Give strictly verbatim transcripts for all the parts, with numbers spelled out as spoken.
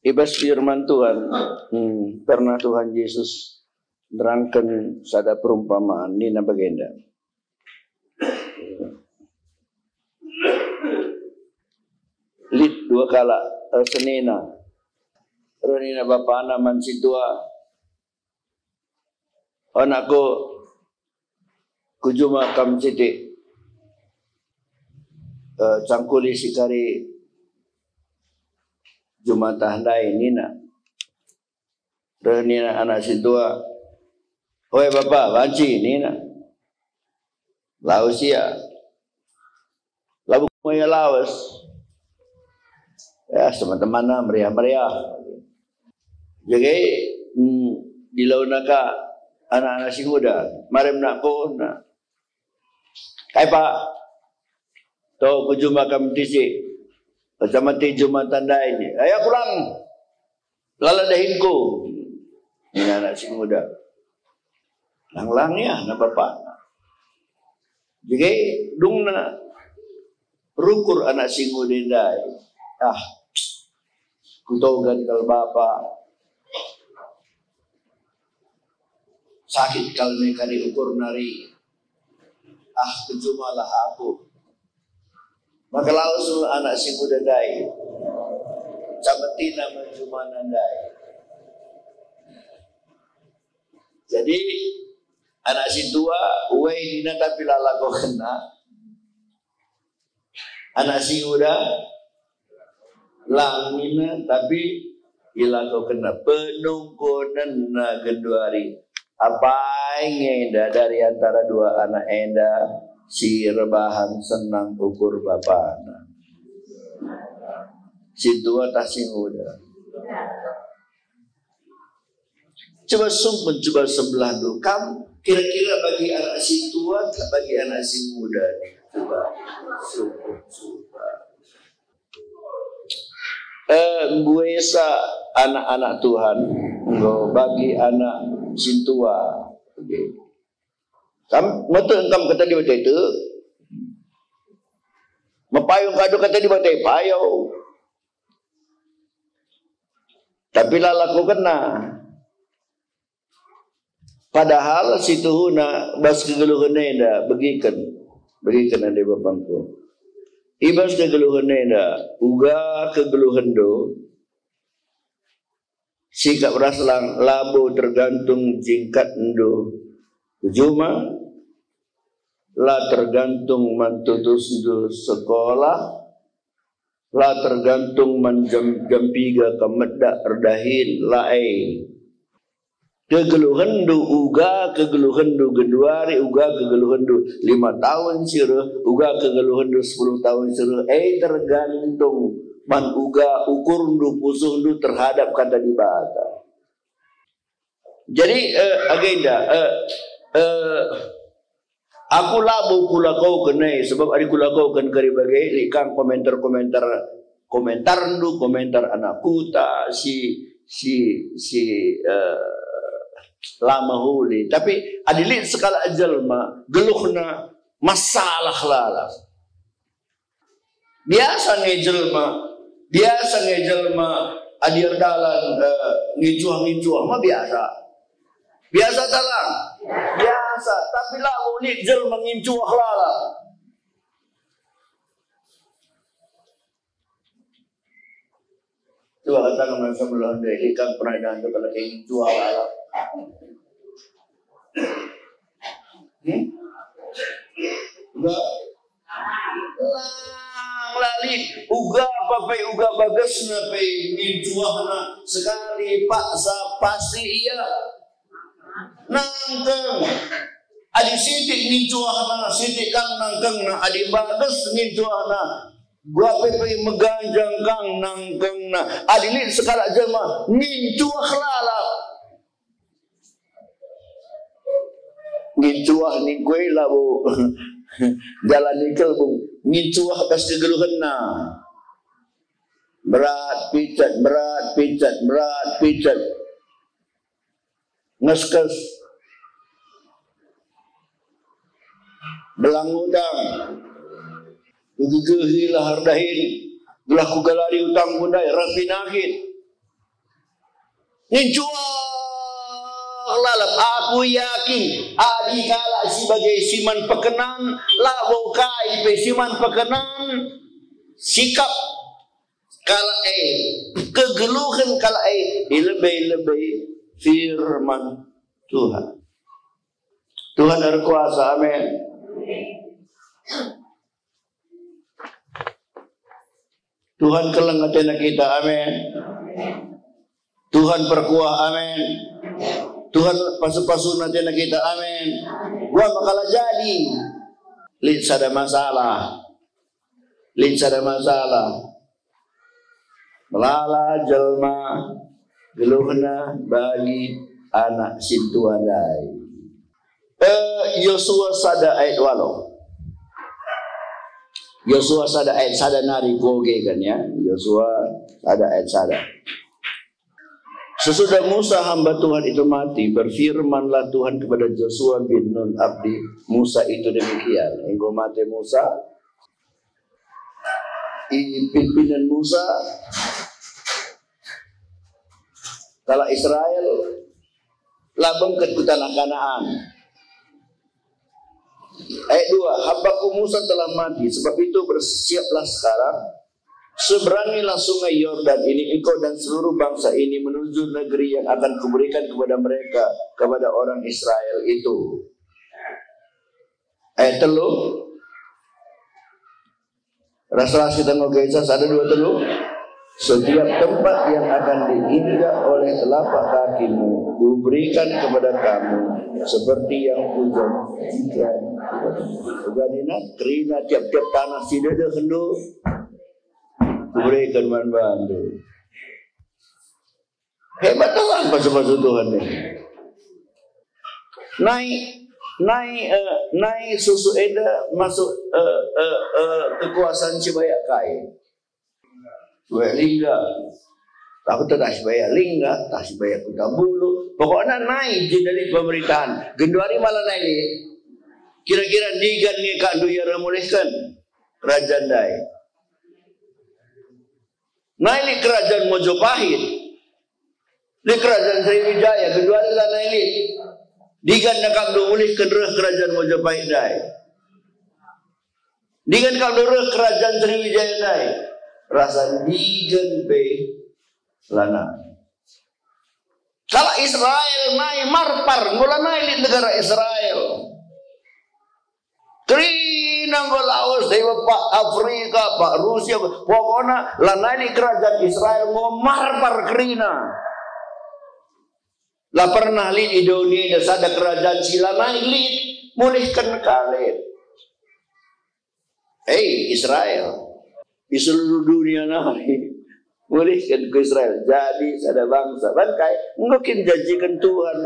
I bas firman Tuhan, hmm, pernah Tuhan Yesus nerangken sada perumpamaan, nina bagenda. Lit dua kalak, eh, senina. Reh nina bapana man sintua, "O anakku, ku juma kam sitik, eh, cangkuli sikari Jumatah ndai," nina. Reh nina anak sintua, "Oe bapa, banci," nina. Lawes ia. Labo ia lawes. Ya, teman-temanna meriah-meriah. Jadi, hmm, dilauna ka anak-anak si nguda, "Mari anakku," nina. "Kai, Pak?" "To, ku juma kam sitik. Macam mate juma tandai ni." "Ai, aku lang. Lala dahinku," nina anak si nguda. Lang-lang ia nina bapana. Jadi, dungna rukur anak si nguda ndai. "Ah, kutogan kal bapa. Sakit kal me kari ukur nari. Ah, ku jumalah aku." Maka lawes anak si nguda ndai. Cametina man jumana ndai. Jadi, anak sintua, "Uai," nina, tapi la lakokenna. Anak si nguda, "Lang," nina, tapi ilakokenna. Penungkunenna genduari. Apai nge enda dari antara dua anak enda si erbahan senang ukur bapana? Sintua tah si nguda? Coba sungkun, coba sebelah dulu. Kam kira-kira bagi anak sintua, bagi anak si nguda nih? Coba sungkun, coba. Eh, mbuesa anak-anak Tuhan, enggo bagi anak sintua. Kam, mete engkam kata Dibata itu. Mepayung kadu kata Dibata, payung. Tapi la lakokenna. Padahal situhuna bas kegeluhen enda, begiken, begiken ande bapangku. I bas kegeluhen enda, uga kegeluhenndu, sikap ras lang labo tergantung jingkatndu ku juma, la tergantung man tutusndu sekolah, la tergantung man jam, jam piga kam medak erdahin, la e. Kegeluhenndu uga, kegeluhenndu genduari uga, kegeluhenndu lima tahun si reh uga, kegeluhenndu sepuluh tahun si reh, e tergantung man uga ukurndu, pusuhndu terhadap Kata Dibata. Jadi, eh, agenda, eh, eh, aku labo kulakoken e, sebab adi kulakoken kari bage, lit kang komentar-komentar, komentarndu, komentar anak kuta, si, si, si, eh, la mehuli. Tapi adi lit sekalak jelma, geluhna masalah lalap. Biasa nge jelma, biasa nge jelma adi erdalan, eh, ngincuah-ngincuah ma biasa. Biasa talang? Biasa, tapi la lit jelma ngincuah lalap. Coba kataken man sebelah enda, ikam pernah idah tu kalau kayak ngincuah lalap? Hmm? Enggak? Lang, la lit. Uga apa pe, uga bagesna pe, ngincuahna sekali paksa pasti ia nangkeng. Adi sitik ngincuahna, sitik kang nangkengna. Adi bages ngincuahna, uga apa pe meganjang kang nangkengna. Adi lit sekalak jelma ngincuah lalap. Ngincuah ningkue labo dalan ni kelbung, ngincuah bas kegeluhenna. Berat picet, berat picet, berat picet. Ngeskes. Belang utang. Kugegehi lah erdahin, gelah kugalari utangku ndai, ras pinakit. Ngencuah lalap, aku yakin, adi kalak si bage si man pekenan, labo kai pe si man pekenan, sikap kalak e, kegeluhen kalak e, i lebe-lebe firman Tuhan. Tuhan erkuasa, amin. Tuhan keleng atena kita, amin. Tuhan perkuah, amin. Tuhan pasu-pasu atena kita, amin. Gua bakal jadi. Lit sada masalah. Lit sada masalah. Melala jelma geluhna bagi anak sintua ndai. Eh, Yosua sada ayat waluh. Yosua sada ayat sada nari kuogeken, ya. Yosua sada ayat sada. Sesudah Musa hamba Tuhan itu mati, berfirmanlah Tuhan kepada Yosua bin Nun abdi Musa itu demikian. Enggo mate Musa, ipinpinen Musa kalak Israel la bengket ku taneh Kanaan. Ayat dua, hambaku Musa telah mati, sebab itu bersiaplah sekarang, seberangilah sungai Yordan ini, engkau dan seluruh bangsa ini menuju negeri yang akan kuberikan kepada mereka, kepada orang Israel itu. Ayat telu. Ras-ras kita ngoge, sada, dua, telu. Setiap tempat yang akan diinjak oleh telapak kakimu, kuberikan kepada kamu seperti yang kujanjikan. Uga nina, kerina tiap-tiap taneh si dedehndu, kuberikan man bandu. Hebat telah pasu-pasu Tuhan ini. Nai, nai, eh, nai susu enda masuk, eh, eh, eh, kekuasaan si bayak kai. Bayak Lingga. Aku tah si bayak Lingga, tah si bayak Kota Bulu. Pokoknya nai jadi pemerintahan. Genduari malah nai lit. Kira-kira digan nge kak ndu ia mulihken kerajaan ndai. Nai lit kerajaan Mojopahit, lit kerajaan Sriwijaya, genduari la nai lit. Digan na kak ndu mulihken reh kerajaan Mojopahit ndai. Digan kak ndu reh kerajaan Sriwijaya ndai. Rasa digan pe lanai. Kalak Israel nai marpar, enggo lanai lit negara Israel. Kerina enggo lawes deba pak Afrika, pak Rusia, pokokna lanai lit kerajaan Israel, enggo marpar kerina. La pernah lit i doni enda sada kerajaan si lanai lit mulihken ka lit. Hei Israel, di seluruh dunia nari, mulihken ku Israel jadi sada bangsa. Ban kai? Enggo kin janjiken Tuhan.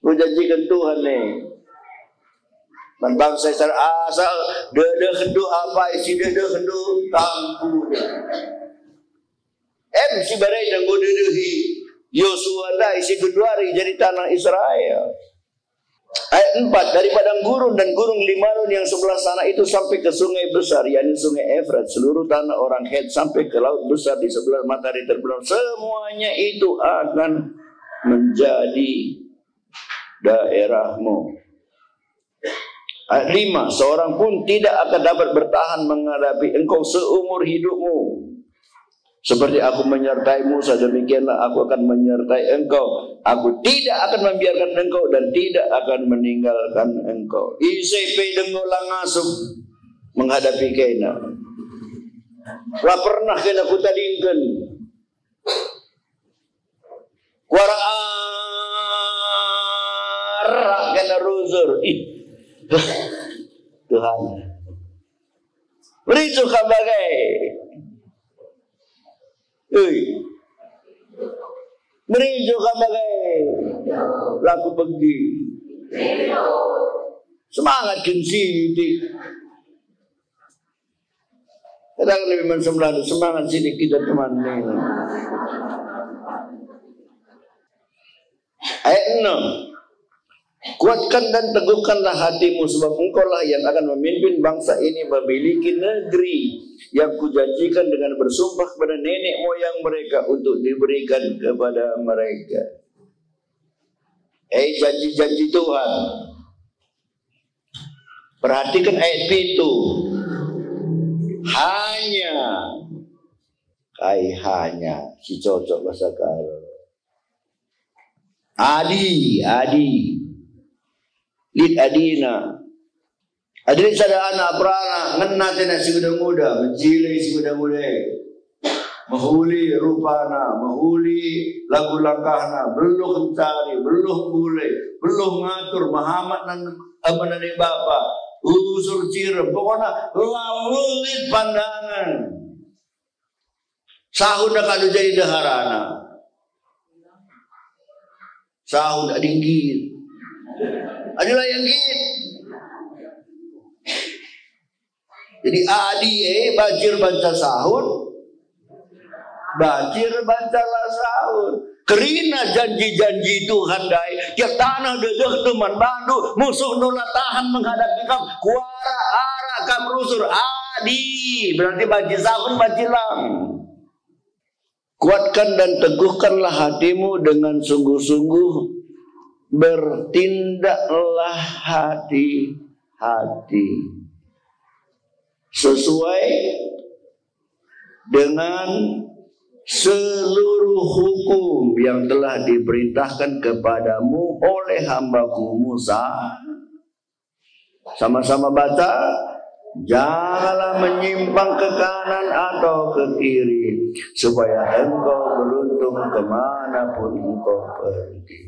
Enggo janjiken Tuhan nih. Man bangsa Israel, asal dedehndu apa isi dedehndu, tampu. Em si barenda enggo dedehi Yosua ndai si genduari jadi taneh Israel. Ayat empat, dari padang gurun dan gunung Limanon yang sebelah sana itu sampai ke sungai besar, yakni sungai Efrat, seluruh tanah orang Het sampai ke laut besar di sebelah matahari terbenam, semuanya itu akan menjadi daerahmu. Ayat lima, seorang pun tidak akan dapat bertahan menghadapi engkau seumur hidupmu. Seperti aku menyertai Musa, demikianlah aku akan menyertai engkau. Aku tidak akan membiarkan engkau dan tidak akan meninggalkan engkau. Ise pe dengo la ngasup menghadapi kena. La pernah kena kutadingken. Kuarak-arak kena rusur. Ih. Tuhan. Mericuh kam bage. Ui. Mericuh kam bage. Laku begi. Semangat kin sitik. Katakan lebih man sebelah, semangat sitik kita, teman. Ayat enam. Kuatkan dan teguhkanlah hatimu, sebab engkaulah yang akan memimpin bangsa ini memiliki negeri yang kujanjikan dengan bersumpah kepada nenek moyang mereka untuk diberikan kepada mereka. Eh, janji-janji Tuhan. Perhatikan ayat pitu. Hanya, kai hanya, si cocok bahasa Karo. Adi, adi. Lit adina. Adi lit sada anak peranak, ngena atena si nguda-nguda, mencili si nguda-nguda e. Mehuli rupana, mehuli lagu langkahna, beluh ncari, beluh ngule, beluh ngatur, mehamat nan, apa nande bapa, usur cirem, pokokna la lit pandangen. Sahun enda kal jadi ndeharana. Sahun adi nggit. Adi la ia nggit. Jadi adi e banjir banca sahun, banjir banca la sahun. Kerina janji-janji Tuhan ndai, tiap taneh dedehndu man bandu, musuhndu la tahan menghadapi kam, kuarak-arak kam rusur. Adi, berarti banci sahun, banci lang. Kuatkan dan teguhkanlah hatimu dengan sungguh-sungguh, bertindaklah hati-hati sesuai dengan seluruh hukum yang telah diperintahkan kepadamu oleh hambaku Musa. Sama-sama baca, janganlah menyimpang ke kanan atau ke kiri, supaya engkau beruntung ke mana pun engkau pergi.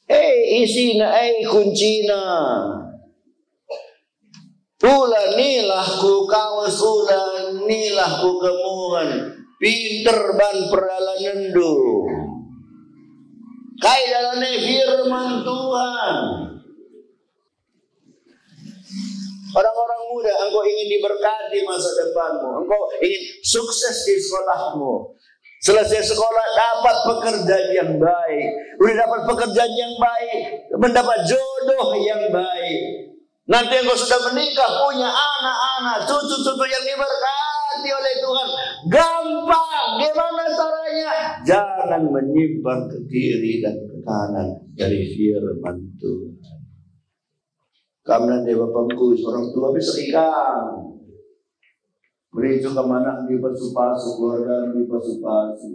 Eh, isina, eh, kuncina. Ula nilah ku kawes, ula nilah ku kemuen, pinter ban perdalanenndu. Kai dalan e? Firman Tuhan. Orang-orang muda, engkau ingin diberkati masa depanmu, engkau ingin sukses di sekolahmu, selesai sekolah dapat pekerjaan yang baik, udah dapat pekerjaan yang baik, mendapat jodoh yang baik. Nanti engkau sudah menikah, punya anak-anak, cucu-cucu yang diberkati oleh Tuhan. Gampang, gimana caranya? Jangan menyimpang ke kiri dan ke kanan dari firman Tuhan. Kam nande bapangku, orang tua bisa ikam. Merincu kam anak dipasu-pasu, keluarga dipasu-pasu.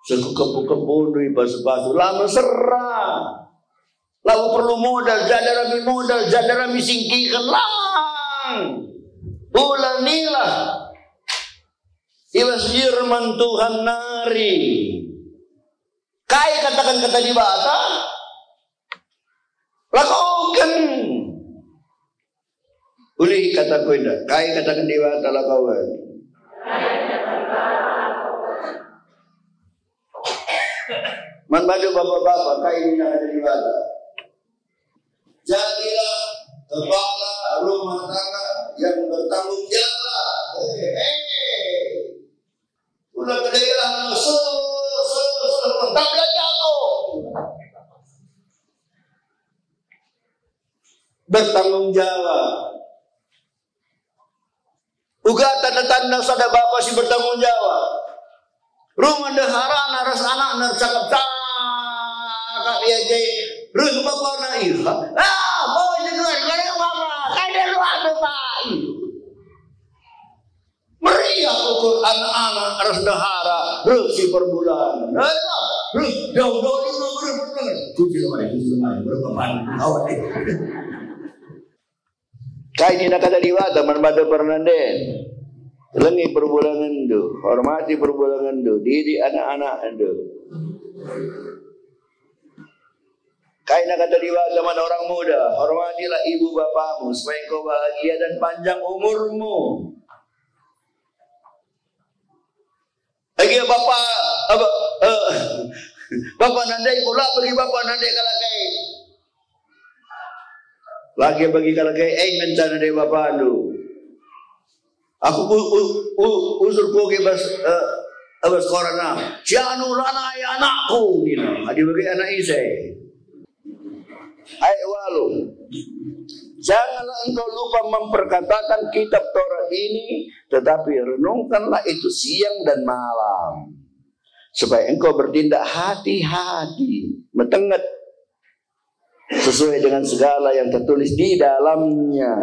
Sekukepu-kepundu ipasu-pasu, la mesera. Labo perlu modal, jada rami modal, jada rami singkiken lang. Ula nilah. Ibas firman Tuhan nari. Kai kataken kata Dibata? Lakoken. Ulih kataku enda, kai kataken Dibata lakoken. Man bandu bapa-bapa, kai nina kata Dibata? Jadilah kepala rumah tangga yang bertanggung jawab. He, he. Udah ke daerah, so, so, so, tak belajar aku. Bertanggung jawab. Uga tanda-tanda sada bapa si bertanggung jawab. Rumah ndeharana ras anakna ercakap-cakap ia je. Reh bapana iha. Ah, boy, dengar, dengar, bapa. Kai dia luar, bapa. Meriah ukur anak-anak ras ndehara, reh si perbulan. Ayo, reh, jauh-jauh dulu, reh, reh. Kunci lemari, kunci lemari, berapa banyak awak ni. Kai nina kata Dibata man bada pernanden? Lengi perbulanenndu, hormati perbulanenndu, didik anak-anakndu. Kai nina kata Dibata man orang muda? Hormatilah ibu bapamu, supaya engkau bahagia dan panjang umurmu. Agi bapa, apa, eh, bapa nandai kula bagi bapa nandai kalak e. Lagi bagi kalak e, eh, ngenca nandai bapandu. Aku u-, u-, u-, usur ku agi bas, eh, Abas korana, "Si anu lanai anakku," nina. Adi bage anak ise. Ayat walu. Janganlah engkau lupa memperkatakan kitab Taurat ini, tetapi renungkanlah itu siang dan malam, supaya engkau bertindak hati-hati, metenget, sesuai dengan segala yang tertulis di dalamnya.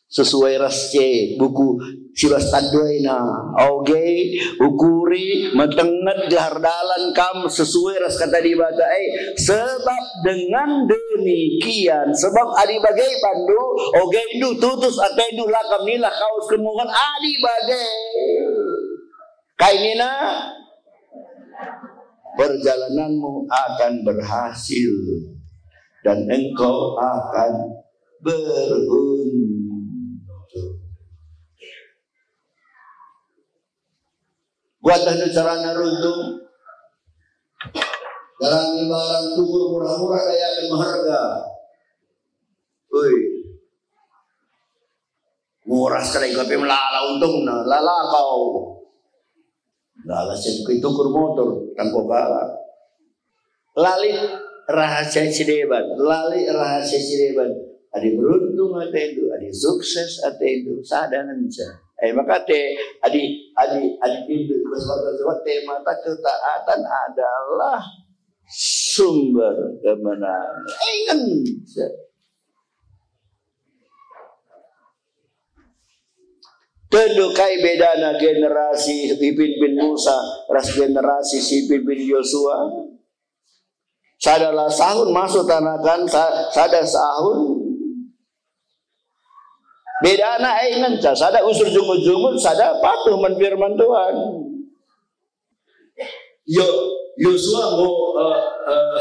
Sesuai ras si e, buku si bas tanduena. Oge, ukuri, metenget gelah erdalan kam sesuai ras kata Dibata e. Sebab dengan demikian, sebab adi bage bandu, ogendu tutus atendu, la kam nilah kawes kemuhen adi bage. Kai nina? Perjalananmu akan berhasil dan engkau akan beruntung. Buatlah tu carana runtung. Dalangi barang tukur murah-murah, dayaken meherga. Ui. Murah sekali kopi melala untungna, lala kau. Lala si tukur motor, tangko kalak. Lali rahasia si deban, lali rahasia si deban. Adi beruntung atendu, adi sukses atendu, sada ngenca. Eh, maka te, adi, adi, adi pintu, sebab tema ketaatan adalah sumber kemenangan. Eh, ngenca. Tentu kai bedana generasi ipimpin Musa ras generasi si ipimpin Yosua? Sada la sahun masuk tanah Kan-, sa-, sada sahun. Bedana e ngenca, sada usur jungut-jungut, sada patuh man firman Tuhan. Yo, Yosua enggo, eh, eh,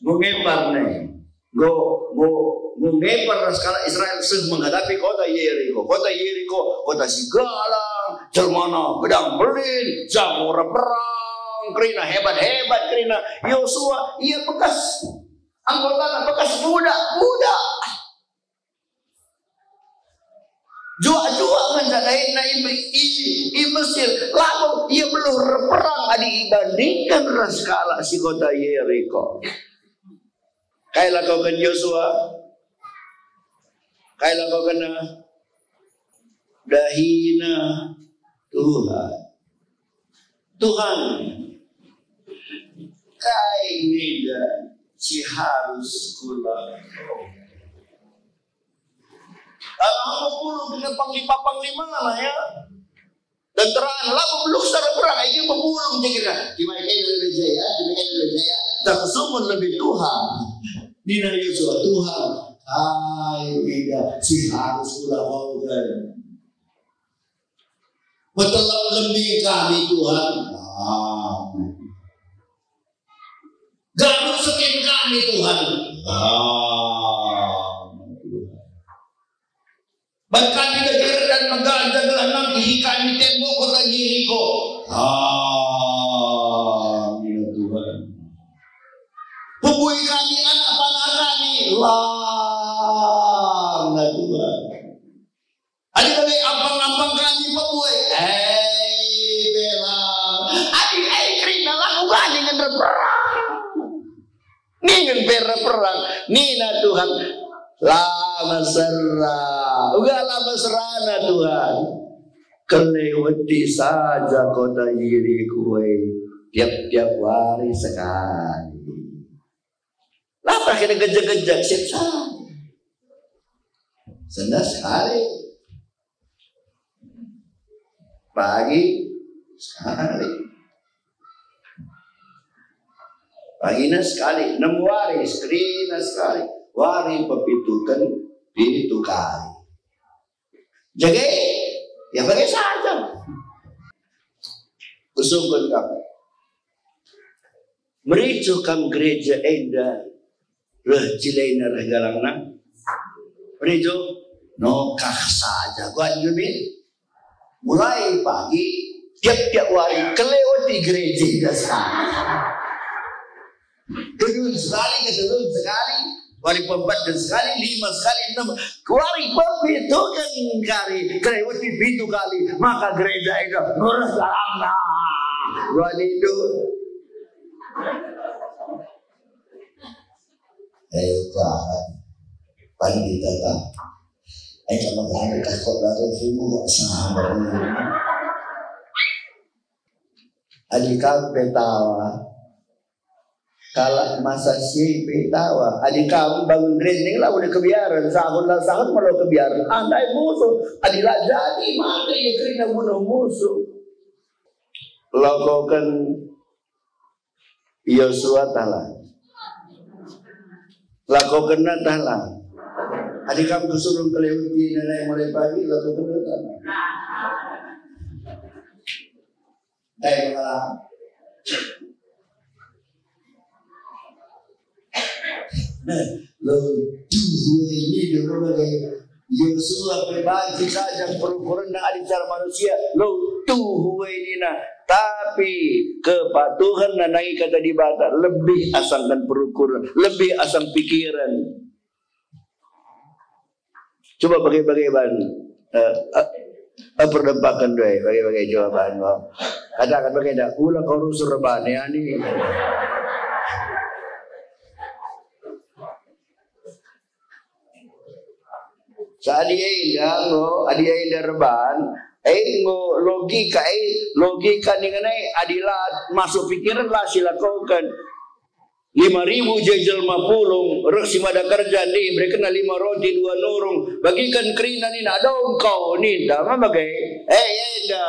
enggo ngepar nih. Enggo, enggo, enggo ngepar ras kalak Israel seh menghadapi kota Yeriko. Kota Yeriko, kota si galang, jelmana gedang belin, jago erperang, kerina hebat-hebat kerina. Yosua, ia bekas anggotana, bekas budak, budak. Juak-juak ngenca dahinna i, i, i Mesir, labo ia beluh erperang adi ibandingken ras kalak si kota Yeriko. Kai lakoken Yosua? Kai lakokenna? Dahina Tuhan. Tuhan, kai nge si harus kulakoken? Kalau pepulung dengan panglima-panglimana, ya. Tenterana, labo beluh sada perang, ai pepulung je kira. Kima kai lebih jaya, kima kai lebih jaya. Tak sungguh lebih Tuhan. Nina Yosua, Tuhan, kai nge si harus kulakoken? Petelap lembing kami, Tuhan. Amin. Garuk sekin kami, Tuhan. Amin. Ban kami geger dan meganjang gelah nangkihi kami tembok kota Yeriko. Amin, Tuhan. Pebui kami, anak panah kami. Lang, Tuhan. Adi bage ampang-ampang kami pebue, eh, bela. Adi, eh, kerina lang uga ningen erperang. Ningen pe erperang. Nina Tuhan, la mesera. Uga la meserana Tuhan. Keleweti saja kota Yeriko e tiap-tiap wari sekali. Latah kena gejek-gejek, sip saja. Sendah sekali. Pagi sekali. Pagina sekali. Enam wari, kerina sekali. Wari pepituken pitu kali. Jadi, ya bage saja. Kusungkun kam. Mericuh kam gereja enda, reh jilena, reh galangna. Mericuh, nokah saja. Kuanjumi. Mulai pagi, tiap-tiap wari, keleweti gereja enda sekali. Kedun sekali, ketelun sekali. Wari pempat sekali, lima sekali, enam. Wari pepituken kari, keleweti pitu kali, maka gereja enda ngurus dalamna. Wani itu. Eh, Pak. Pandita, Pak. Eh, kamu kan dekat kok, lalu sungguh kok sabar. Adi kam pe tawa, kalak masa si pe tawa. Adi kam bangun rinding la ula kebiaren, sahun la sahun melo kebiaren. Andai musuh, adi la jadi mate ia kerina bunuh musuh. Lakoken Yosua tah la. Lakokenna tah la. Adi kam kesuruh keleweti nai mulai pagi, lakokenna tah la. Ndai pengalaman. Lo tuhu ini dulu lagi. Yosua pe banci saja perukurenna adi cara manusia. Lo tuhu ini nah. Tapi kepatuhen nandangi kata Dibata lebih asangken perukuren, lebih asang pikiren. Coba bage-bage ban, eh, eh, eh, perdempaken doe, bage-bage coba ban, oh. Kataken bage dah, "Ula kau rusur rebani, ani." Sa adi enda enggo, adi enda reban, eh, enggo logika, eh, logika ningan, eh, adi la masuk pikiren la silakoken. Lima ribu je jelma pulung, reh si mada kerja, ndi iberekenna lima roti dua nurung, bagiken kerina nina, "Adong kau," ninta, ma bage? Eh, enda.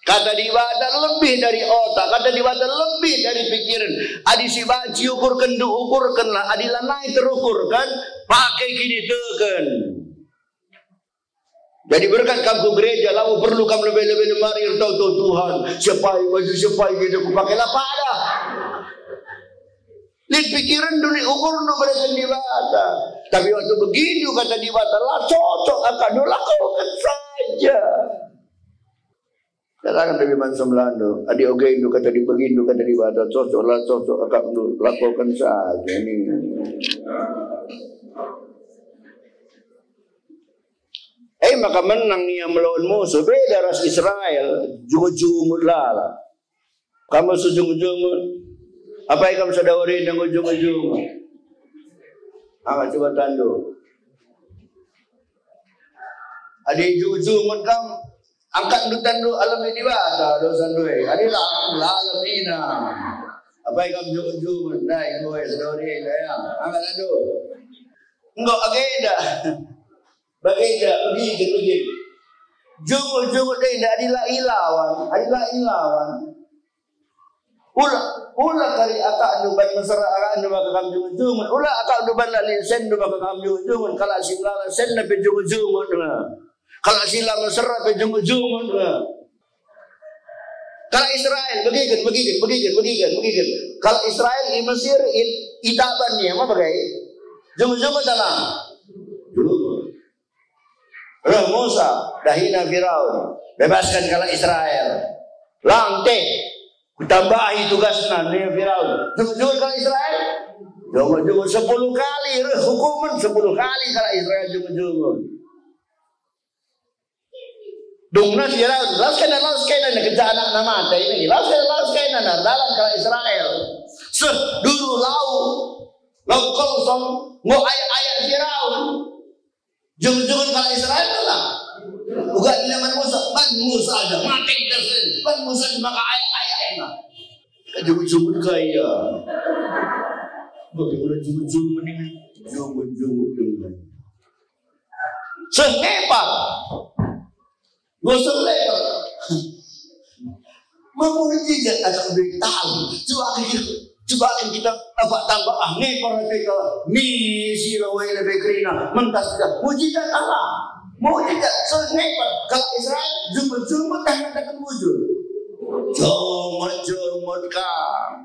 Kata Dibata lebih dari otak, kata Dibata lebih dari pikiren. Adi si banci ukurken, ndu ukurkenlah. Adi lanai terukurken, pake kiniteken. Jadi berkat kam ku gereja, labo perlu kam lebe-lebe mari ertoto, "Tuhan, siapai baju siapai gitu kupake," la pada. Lit pikiren dulu, ukur dulu bereken Dibata. Tapi waktu begitu kata Dibata, la cocok akapndu, lakoken saja. Kataken Nabi man semelandu, adi ogendu kata di begindu kata Dibata, cocok la cocok akapndu, lakoken saja ini. Eh, maka menang ia melawan musuh, beda ras Israel, jungut-jungut lala. Kam sujungut-jungut. Apai kam sada wari enggo jungut-jungut? Angkat coba tandu. Adi jungut-jungut kam, angkat ndu tandu alam Dibata dosa ndu e. Adi la, la alam ina. Apai kam jungut-jungut? Ndai, enggo e sada wari e, ya. Angkat tandu. Enggo agenda. Bagenda, begigit, begigit. Jungut-jungut enda adi la ilawan, adi la ilawan. Ula, ula kari akapndu ban mesera akapndu maka kam jungut-jungut. Ula akapndu ban la lit senndu maka kam jungut-jungut. Kalak si melala senna pe jungut-jungut nge. Kalak si la mesera pe jungut-jungut nge. Kalak Israel, begiken, begiken, begiken, begiken, begiken. Kalak Israel i Mesir, i, itaban ia, ma bage? Jungut-jungut dalam. Reh Musa, dahina Firaun, "Bebasken kalak Israel." "Lang teh, kutambahi tugasna," nina Firaun. Jungut-jungut kalak Israel? Jungut-jungut sepuluh kali, reh hukumen sepuluh kali kalak Israel jungut-jungut. Dungna Firaun, lawes kena, lawes kena, nina kenca anakna mate ini, lawes kena, lawes kena, nah, dalan kalak Israel. Seh, duru lau, lau kosong, enggo ayak-ayak Firaun. Jungut-jungut kalak Israel lah. Uga nina man Musa, man Musa aja, mate kita sendiri. Man Musa aja maka ayak-ayak enak. Jungut-jungut kaya. Bagaimana jungut-jungut ini? Jungut-jungut dengan. Seh ngepar. Gosok lebar. Mujizat aja udah tahu. Coba kita, coba kita apa tambah ah ngepar kita. Misi lawan lebih kerina. Mentas kita. Mujizat Allah. Mujizat seh ngepar. Kalau Israel jumpa-jumpa tah ngatakan wujud. Jumpa-jumpa kan.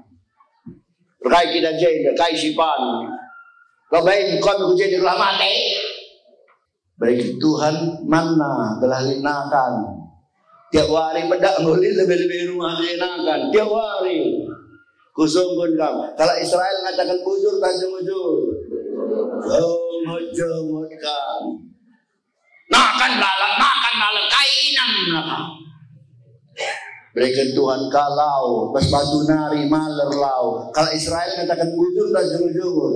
Kai kita jadi, kai sipan. Labai kami ku jadi lah mate. Bagi Tuhan manna gelah lit nakan. Tiap wari medak ngulit lebe-lebe rumah je nakan. Tiap wari. Kusungkun kam. Kalak Israel ngataken bujur tah jungut-jungut? Jungut-jungut kam. Nakan lalap, nakan lalap, kainam nakan. Bereken Tuhan ka lau, bas batu nari maler lau. Kalak Israel ngataken bujur tah jungut-jungut?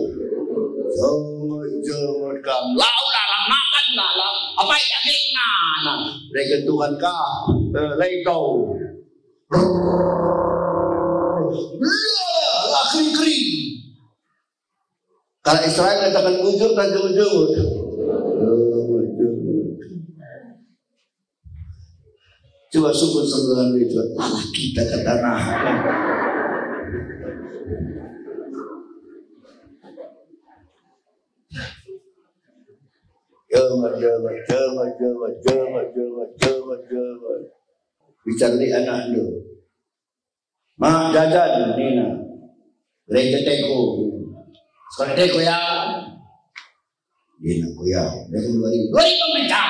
Jungut-jungut kam. Lau lalap, nakan lalap, apai dagingna. Bereken Tuhan ka, eh, lau. Lah, kering-kering. Kalak Israel ngataken bujur tah jungut-jungut? Coba sungkun sebelah itu, alah kita ke tanah. Jangan, jangan, jangan, jangan, jangan, jangan, jangan, jangan. Bicara di anak lu. Ma, jajan, nina. Gereja teko. Sekolah teko ya. Nina, ku ya. Dia kan dua ribu. Dua ribu minta.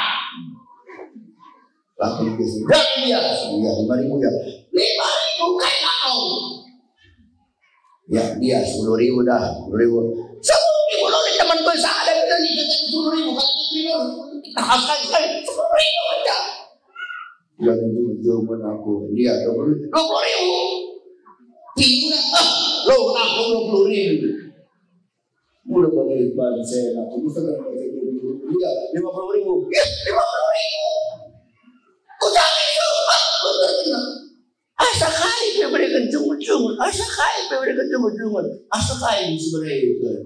Laku dia. Berapa dia? Ya, lima ribu ya. Lima ribu kai laku. Ya, dia sepuluh ribu dah, sepuluh ribu. Sepuluh ribu lo teman gue sadar kita nih, kita sepuluh ribu. Kalau diterima, kita haskan sekali. Sepuluh ribu aja. Yang itu jawaban aku. Dia dua puluh, dua puluh ribu. Tiuna, ah, lo aku dua puluh ribu. Udah bagi ban saya aku bisa dapat dua puluh ribu. Dia lima puluh ribu. Ya, lima puluh ribu. Kau cari itu, ah, betul benar. Asa kai pe bereken jungut-jungut, asa kai pe bereken jungut-jungut, asa kai pe bereken.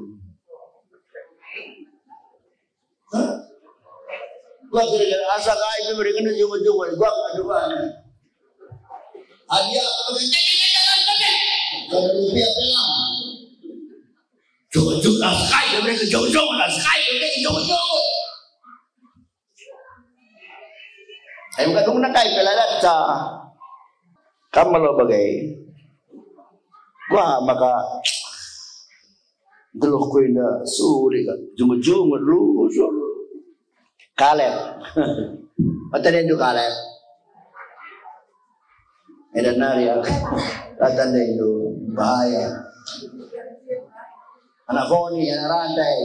Hah? Gua kira-kira asa kai pe mereka nunjuk-nunjuk, gua nggak coba. Hadiah apa? Kada rupiah pelang. Jujur, asa kai pe mereka jujur, asa kai pe mereka jujur. Ayo, kadung nakai pelalatca. Kam malo bagai. Wah, maka geluhku enda suri kak. Jungut-jungut, lusur. Kaleb. Mata dia tu Kaleb. Enda nari aku. Kata dia itu bahaya. Anak koni, anak rantai.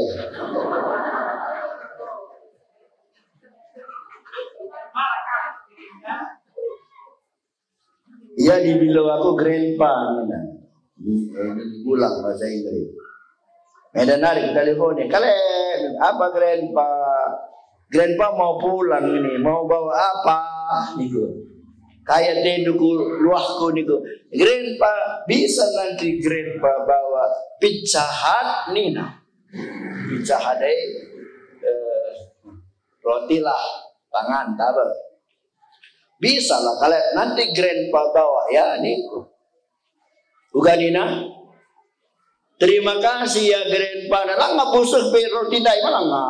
Ia dibilo aku grandpa, nina. Ini, ini ulang bahasa Inggris. Medan nari telepon ni, "Kale, apa grandpa? Grandpa mau pulang ini, mau bawa apa?" Niku. Kaya tendu ku luahku niku. "Grandpa, bisa nanti grandpa bawa Pizza Hut?" nina. Pizza Hut, eh, eh, roti lah, pangan, tak apa. Bisa lah, kalau nanti grandpa bawa, ya, niku. Uga nina, "Terima kasih ya grandpa." Nah, langa busuk pe roti ndai, malanga.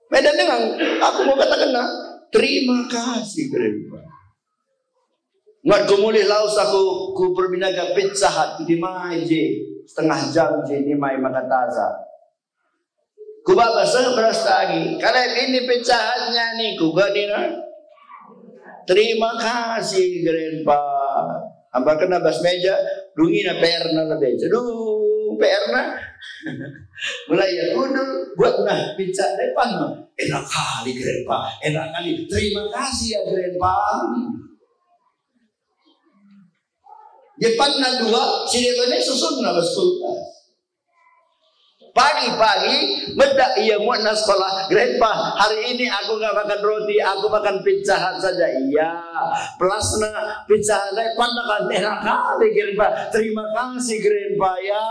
Medan dengan, aku mau katakan, nah, "Terima kasih grandpa." Mat ku mulih lawes aku ku perbinaga Pizza Hut, di mai je, setengah jam je ni mai maka taza. Kubaba seh beras tagi. Kalai ini Pizza Hutnya niku, gua nina, "Terima kasih, Grandpa." Ambarken bas meja, dungina P R-na lebe. Aduh, P R-na. Mulai ia kundul, buatna pizza depan. "Enak kali, Grandpa. Enak kali. Terima kasih ya, Grandpa." Depanna dua, si depan ini susunna bas kulkas. Pagi-pagi, medak ia muatna sekolah, "Grandpa, hari ini aku nggak makan roti, aku makan Pizza Hut saja." Iya, pelasna Pizza Hut, panna kan, "Enak kali, Grandpa. Terima kasih, Grandpa, ya."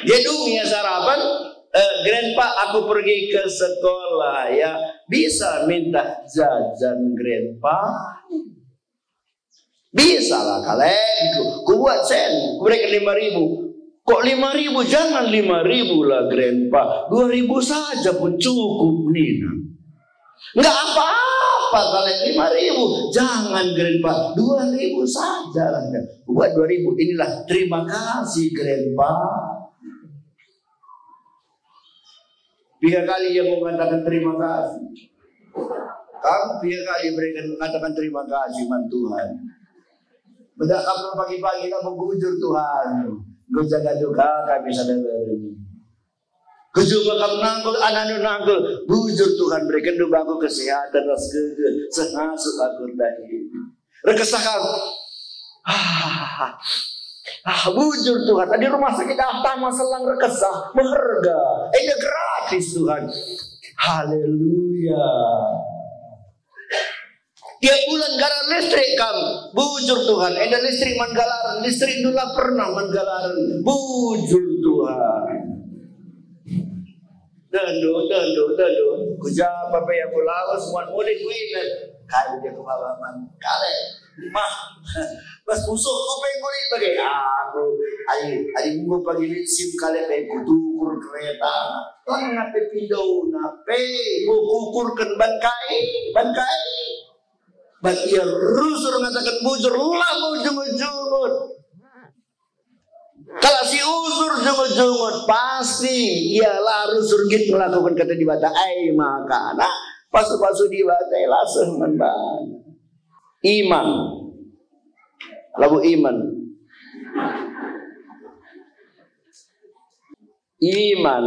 Dia dung ia sarapan, eh, "Grandpa, aku pergi ke sekolah, ya. Bisa minta jajan, Grandpa?" "Bisa lah, Kaleb. Ku, kubuat sen, kuberikan lima ribu." "Kok lima ribu? Jangan lima ribu lah, Grandpa. Dua ribu saja pun cukup," nina. "Nggak apa-apa, Kaleb, lima ribu." "Jangan, Grandpa, dua ribu saja lah. Kubuat dua ribu. Inilah, terima kasih, Grandpa." Tiga kali ia mengatakan terima kasih. Kam piga kali ibereken, ngataken terima kasih man Tuhan? Bedak kam pagi-pagi, labo bujur Tuhan. Enggo jaga-jaga kami sada bari. Kujuma kam nangkul, anakndu nangkul. Bujur Tuhan, berekenndu bangku kesehatan ras gegeh, seh ngasup aku erdahin. Rekesah kam. Ah, ah, bujur Tuhan, adi rumah sakit ah tama selang rekesah, meherga. Enda gratis Tuhan. Haleluya. Tiap bulan galar listrik kam, bujur Tuhan, enda listrik man galaren, listrikndu la pernah man galaren, bujur Tuhan. Tendu, tendu, tendu. Kujapa pe aku lawes muat mulih kuinget. Kai dia kebaba man kale. Mah, bas pusuh ku pe ngulit bage. Aku, ai, ai enggo pagi lit sim kale pe kutukur kereta. Langa pe pindona pe, kukukurken ban kai, ban kai. Bas ia rusur ngataken bujur, la mujungut-jungut. Kalak si usur jungut-jungut, pasti ia la rusur nggit ngelakuken kata Dibata. Ai maka, nah, pasu-pasu Dibata la seh man bana. Iman. Labo iman. Iman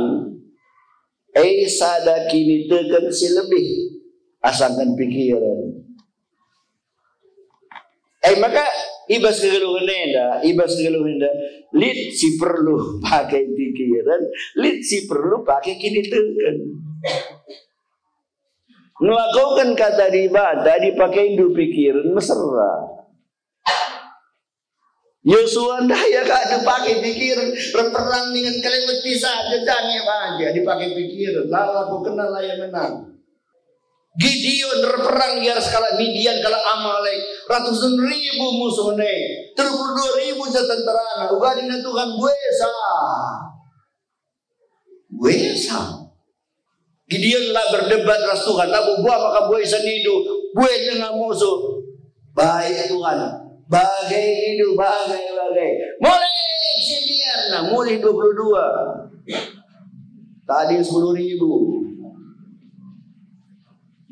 e sada kiniteken si lebih asangken pikiren. E maka, i bas kegeluhen enda, i bas kegeluhen enda, lit si perlu pakai pikiren, lit si perlu pakai kiniteken. Ngelakoken kata Dibata dipakaindu pikiren mesera. Yosua ndai ia ka dipakai pikiren, erperang dengan keleweti saja, jange baja dipakai pikiren, la lakokenna la ia menang. Gideon erperang i arah kalak Midian, kalak Amalek, ratusen ribu musuhna, telu puluh dua ribu ja tenterana, uga nina Tuhan, "Buesa." Buesa. Gideon la berdebat ras Tuhan, la bubuah maka buesa nindu, "Buet denga musuh." "Baik Tuhan, bage nindu, bage, bage." Mulih si biarna, mulih dua puluh dua. Tadi sepuluh ribu.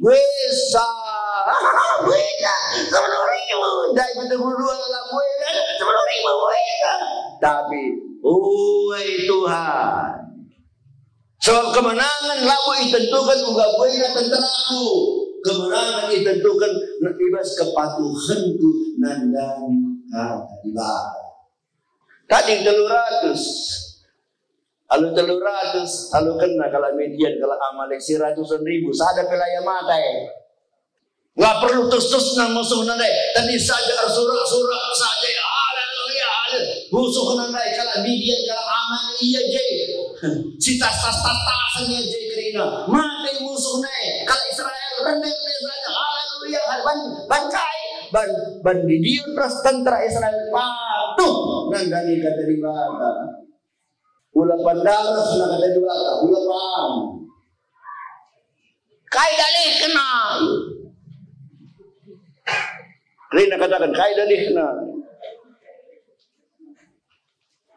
Buesa. Buesa. Sepuluh ribu. Ndai pitu puluh dua lah buesa. Sepuluh ribu buesa. Tapi, oi Tuhan. Sebab kemenangan labo itentuken uga buena tenteraku. Kemenangan itentuken i bas kepatuhenku nandangi kata Dibata. Tading telu ratus. Alu telu ratus, alu kena kalak Midian, kalak Amalek, si ratusen ribu, sada pe la ia makai. La perlu tus-tusna musuhna ndai, tedis saja, ersurak-surak saja, haleluya, haleluya. Musuhna ndai, kalak Midian, kalak Amalek, ia je. Si tas-tas-tas-tasen ia je kerina. Mate musuhna, kalak Israel, rende-rende saja, haleluya, hal-, ban, ban kai, ban, ban Gideon ras tentera Israel patuh nandangi kata Dibata. Ula pandareh na kata Dibata, ula pang. Kai dalihna? Kerina kataken, kai dalihna?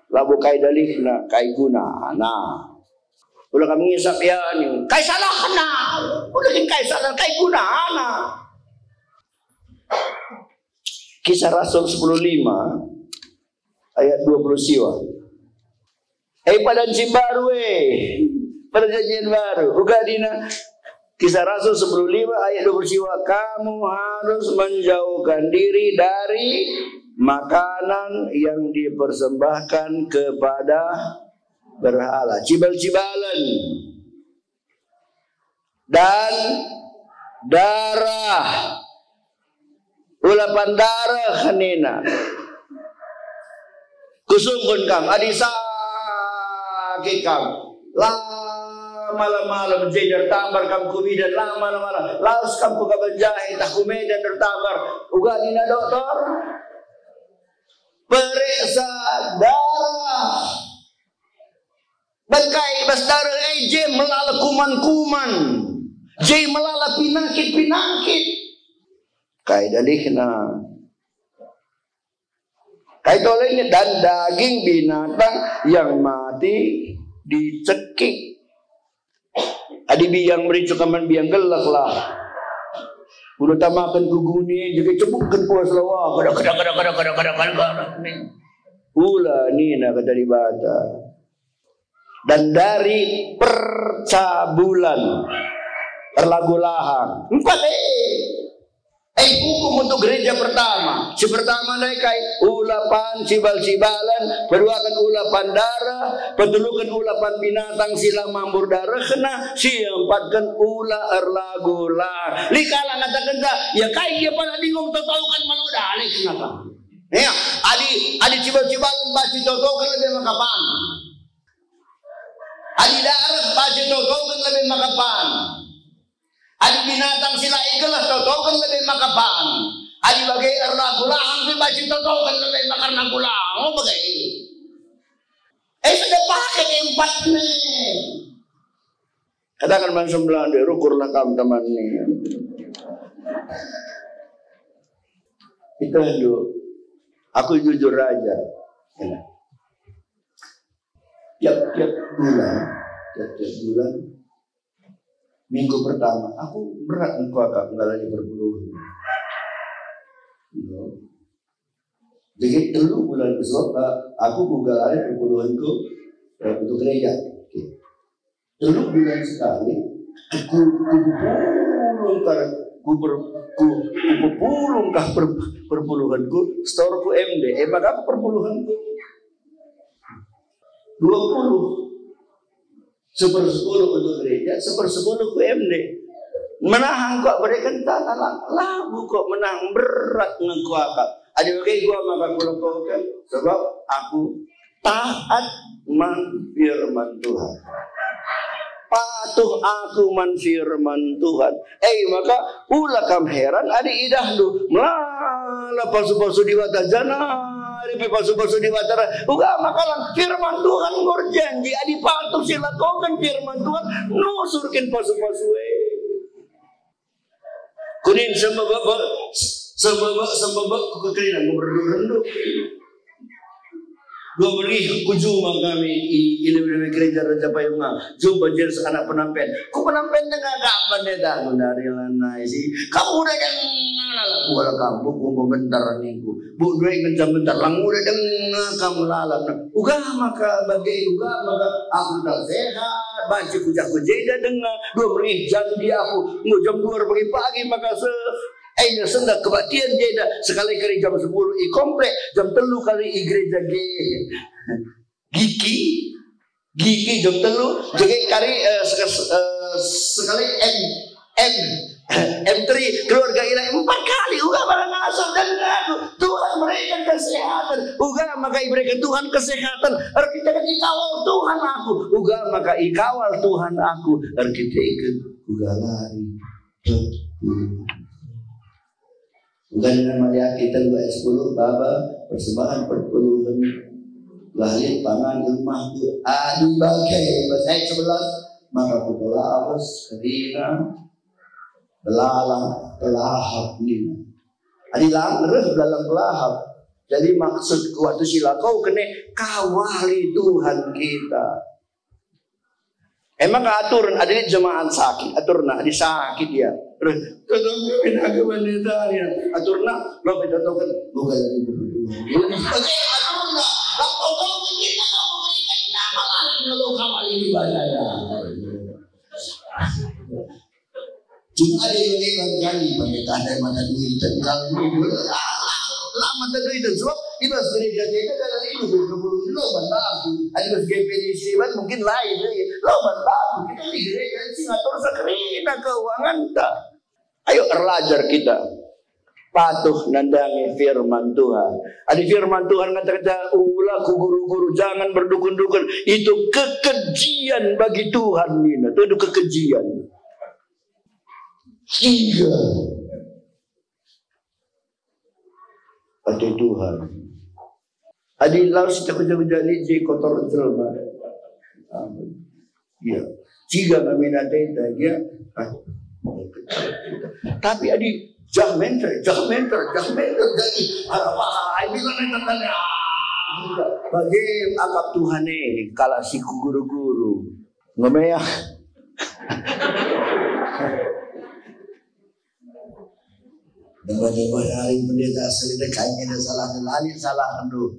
Labo kai dalihna, kai gunana. Ula kam ngisap ia ning, kai salahna? Ula kin kai salah, kai gunana? Kisah Rasul sepuluh lima ayat dua puluh siwa. Eh, padan si baru, eh. Perjanjian baru. Uga dina Kisah Rasul sepuluh lima ayat dua puluh siwa, "Kamu harus menjauhkan diri dari makanan yang dipersembahkan kepada berhala." Cibal-cibalen. Dan darah. Ula pandareh nina. Kusungkun kam, adi sakit kam, la malam-malam je ertambar kam ku bidan, la malam-malam. Lawes kam ku Kabanjahe, tah ku Medan ertambar. Uga nina doktor, periksa darah. Bangkai bas dareh e je melala kuman-kuman, je melala pinakit-pinakit. Kai dalihna? Kai tole ini? Dan daging binatang yang mati dicekik. Adi biang mericu kaman biang gelek lah. Ula tamaken ku guni, jadi cebukken puas lawa. Kada, kada, kada, kada, kada, kada, kada, kada. Ula nina kata Dibata. Dan dari percabulan, erlagu lahang. Empat, eh. Eh, hukum untuk gereja pertama. Si pertama ndai kai, ula pan cibal-cibalen, peduaken ula pan dareh, peteluken ula pan binatang si la mambur darehna, si empatken ula erlagu lahang. Lit kalak ngatakenca, ya kai gia pala dinggung totoken malo dalih kenapa? Ya, adi, adi cibal-cibalen banci totoken lebe maka pan. Adi dareh banci totoken lebe maka pan. Adi binatang si la igeleh totoken lebe maka pan. Adi bage erlagu lahang pe banci totoken lebe maka erlagu lahang. Oh, bage. Eh, sudah pakai empat nih. Kataken man sebelah, "Ndai, rukurlah kam teman ni." Kita dulu, aku jujur aja. Tiap-tiap bulan, tiap-tiap bulan, minggu pertama, aku berat engko akap nggalari perpuluhen. Yo. Jadi telu bulan besok, eh, aku kugalari perpuluhenku, eh, untuk gereja. Oke. Telu bulan sekali, ku, ku pepulung kar, ku per, ku, ku pepulung kah per, perpuluhenku, setorku M D, eh, maka aku perpuluhenku dua puluh. Sepersepuluh untuk gereja, sepersepuluh ku M D. Menahang kok bereken tanah lang, lagu kok menang berat ngengko akap. Adi bage gua maka kulekoken, sebab aku taat man firman Tuhan. Patuh aku man firman Tuhan. Eh, maka ula kam heran adi idahndu melala pasu-pasu Dibata, janari pe pasu-pasu Dibata. Uga maka lang firman Tuhan enggo erjanji, adi patuh si lakoken firman Tuhan, nusur kin pasu-pasu e. Kunin sembebek, sembebek, sembebek, ku kekelingan, ku berduk-renduk. Dua beri ku juma kami i, i lebe-lebe gereja Raja Payunga. Jumpa jelas anak penampen. Ku penampen denga kapan dia tahu dari lanai si. Kamu udah dengar lah, kuala kampung, ku bentar ningku. Bu, dua ngenca bentar, lang udah denga kam lalap. Uga maka bage, uga maka aku tak sehat, banci kujah-kujeda denga, dua merih jam di aku, enggo jam dua pagi-pagi maka se, eh, sendah kebaktian jeda, sekali kali jam sepuluh i komplek, jam telu kali i gereja G. Giki, Giki jam telu, jadi kali, eh, sek-, eh, sekali M, M, M three, keluarga Ilae empat kali, uga maka ngasup dan ngaku, Tuhan berikan kesehatan, uga maka iberikan Tuhan kesehatan, erkiteken ikawal Tuhan aku, uga maka ikawal Tuhan aku, erkiteken uga lari. Uga dengan melihat kita dua ayat sepuluh, baba, persembahan perpuluhen, lahir pangan rumahku, adi bage, bas ayat sebelas, maka kupelawes kerina belalang pelahap nina. Adi lang reh belalang pelahap. Jadi maksudku waktu si lako kene kawali Tuhan kita. Emang aturna, ada jemaat sakit, aturna, adi sakit ya. Terus, tolong kami nak ke pendeta ya. Aturna, lo pendeta kan, bukan lagi berdua. Oke, aturna, lapor kau kita mau memberikan nama lain kalau kawal ini banyak ya. Cuma ada yang lewat kali, pendeta ada mata duit, dan kalau dulu, ah, lah mata duit, dan sebab di bas gereja kita dalam hidup, dua puluh lo ban bangku. Adi bas G P D Sleman mungkin lain, eh. Lo ban bangku. Kita di gereja si ngatur sakrina keunganta. Ayo erlajar kita patuh nandangi firman Tuhan. Adi firman Tuhan ngataken, "Ula ku guru-guru, jangan berdukun-dukun. Itu kekejian bagi Tuhan," nina. Itu kekejian. Tiga. Ate Tuhan. Adi lawes jago-jago jadi je kotor jelma. Iya. Ciga kami nanti dia. Tapi adi jah menter, jah menter, jah menter jadi arah wahai bila menter tadi. Bagi akap Tuhan eh kalau si guru-guru ngemeak. Deba-deba nari pendeta, seri dekai ngenda salah, lalin salah, aduh.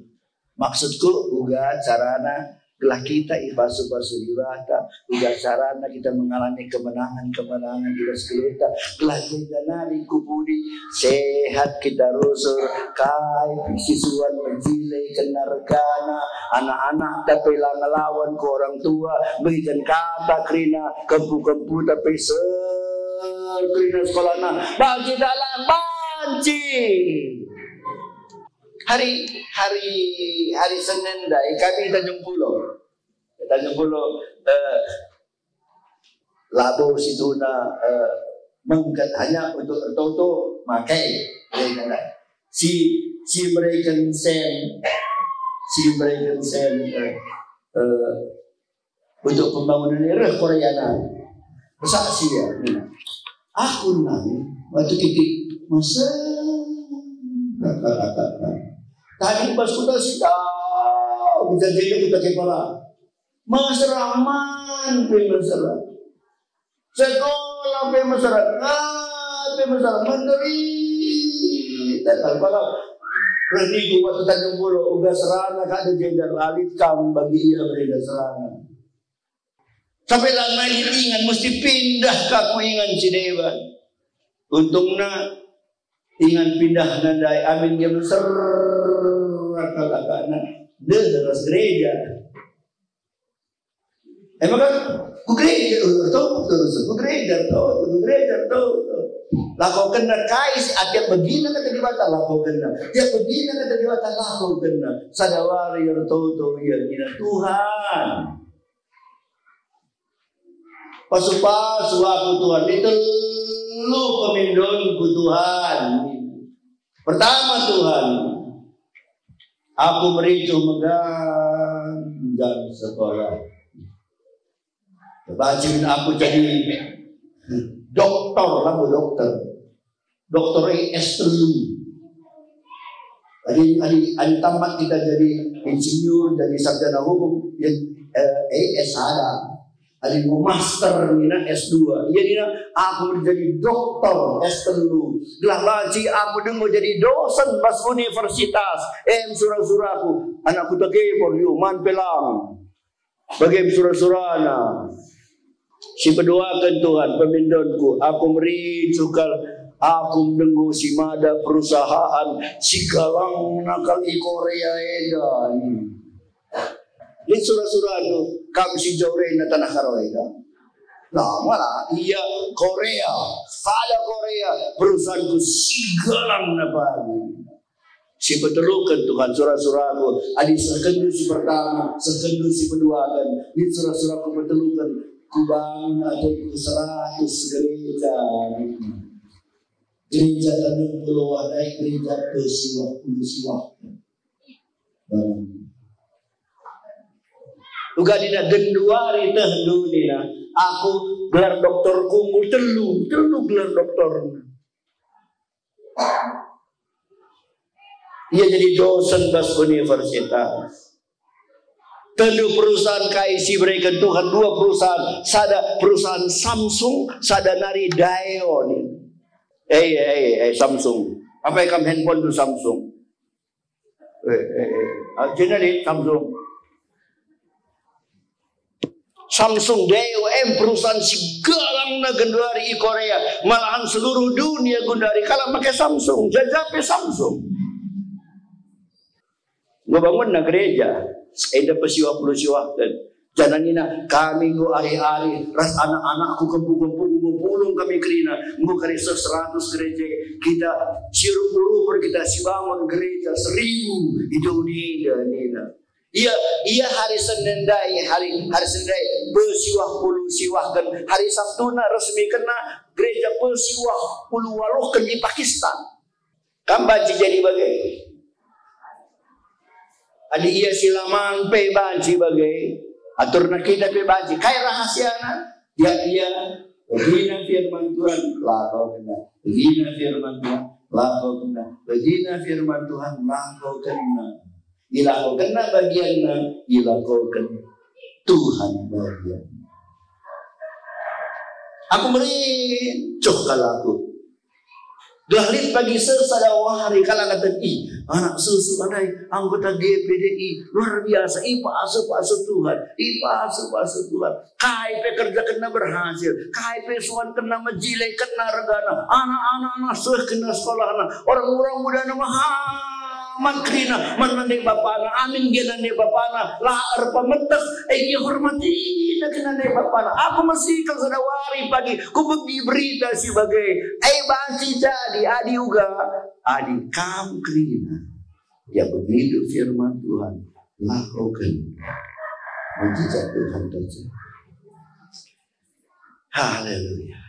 Maksudku, uga carana gelah kita ipasu-pasu Dibata, uga carana kita mengalami kemenangan-kemenangan di bas geluhta, gelah jenda nari ku pudi sehat kita rusur, kai sisuan mejile kena regana, anak-anak tapi la ngelawan ku orang tua, megiken kata kerina, kempu-kempu tapi ser kerina sekolahna, bagi dalam banci. Hari, hari, hari Senin ndai kami Tanjung Pulo. Tanjung Pulo, eh, labo situhuna, eh, mengket hanya untuk ertoto makai. Ya, kan? Si, si mereken sen, si mereken sen, eh, eh, untuk pembangunan ini reh Korea nari. Bersaksi ya. Aku nari waktu titik masa. Tadi pas kuta si tahu, bisa jadi kuta kepala. Mesra man pe mesra. Sekolah pe mesra, kai pe mesra, menderita kal. Reh niku waktu Tanjung Pulo, uga serana kak jenda, lalin kam bagi ia berita serana. Sampai la main ingan, mesti pindah ka ku ingan si deban. Untungna ingan pindahna ndai, amin dia mesra kal akakna. Deh, ras gereja. Emang kan, ku gereja, eh, tuh, terus, ku gereja, tuh, ku gereja, tuh, tuh. Lakokenna kai si, ah, tiap begina kata Dibata, lakokenna. Tiap begina kata Dibata, lakokenna. Sada wari ertoto ia nina, "Tuhan, pasu-pasu aku, Tuhan, di telu pemindonku, Tuhan." Pertama, Tuhan, aku mericuh meganjang sekolah. Bacin aku jadi doktor, labo dokter. Dokter e S telu. Adi, adi, adi tamat kita jadi insinyur, jadi sarjana hukum, ya, eh, eh, S sada. Adi mau master nina S dua. Ia nina, "Aku jadi dokter S telu. Gelah banci aku denggo jadi dosen bas universitas. Em sura-suraku, anakku tekepor, yo, man pelang." Bage sura-surana. Si peduaken Tuhan, pemindonku, aku mericuh kal, aku mendenggo si mada perusahaan si galangna kal i Korea enda. Lit sura-surandu, kam si jaurena tanah Karo enda. Nah, mana? Ia Korea, sada Korea, perusahaanku si galangna pagi. Si peteluken Tuhan sura-suraku, adi sehkenndu si pertama, sehkenndu si peduaken, lit sura-suraku peteluken, kubangun ateku seratus gereja. Gereja Tanjung Pulo Wadai, gereja pesiwah puluh siwah. Uga nina genduari tehndu nina, aku gelar doktorku enggo telu, telu gelar doktor. Ia jadi dosen bas universitas. Telu perusahaan kai si ibereken Tuhan, dua perusahaan, sada perusahaan Samsung, sada nari Daewoo. Eh, eh, eh, Samsung. Apa kam handphone tu Samsung? Eh, eh, eh. Ah, jenda lit Samsung. Samsung D O M, perusahaan si galangna genduari i Korea, malahan seluruh dunia genduari kalak make Samsung, jajape Samsung. Ngebangunna gereja, enda pesiwah puluh siwahken. Janah nina, kami enggo ari-ari ras anak-anakku, kempu-kempu, enggo pulung kami kerina, enggo kari seh seratus gereja. Kita si rumpur-rumpur kita si bangun gereja seribu i doni enda nina. Ia, ia hari Senin ndai, hari, hari Senin ndai, pesiwah puluh siwahken. Hari Sabtuna resmikenna gereja pesiwah puluh waluhken i Pakistan. Kam banci jadi bage? Adi ia si la man pe banci bage, aturna kita pe banci. Kai rahasiana? Ya, ia, begina firman Tuhan, lakokenna. Begina firman Tuhan, lakokenna. Begina firman Tuhan, lakokenna. Ilakokenna bagianna, ilakoken Tuhan bagianna. Aku mericuh kal aku. Gelah lit pagi seh sada wari kalak ngataken, "Ih, anak susu anai anggota G P D I, luar biasa, ipasuh-pasuh Tuhan, ipasuh-pasuh Tuhan. Kai pe kerjakenna berhasil, kai pe suankenna mejile kena regana, anak-anakna seh kena sekolahna, orang-orang mudana mehamat kerina man nande bapana, amin gia nande bapana, la erpemeteh, eh, ihormatina kena nande bapana." Aku mesikel sada wari pagi, kubegi berita si bage. Eh, banci jadi adi uga, adi kam kerina. Ya, begitu firman Tuhan. Lakoken mujizat Tuhan terjadi. Haleluya.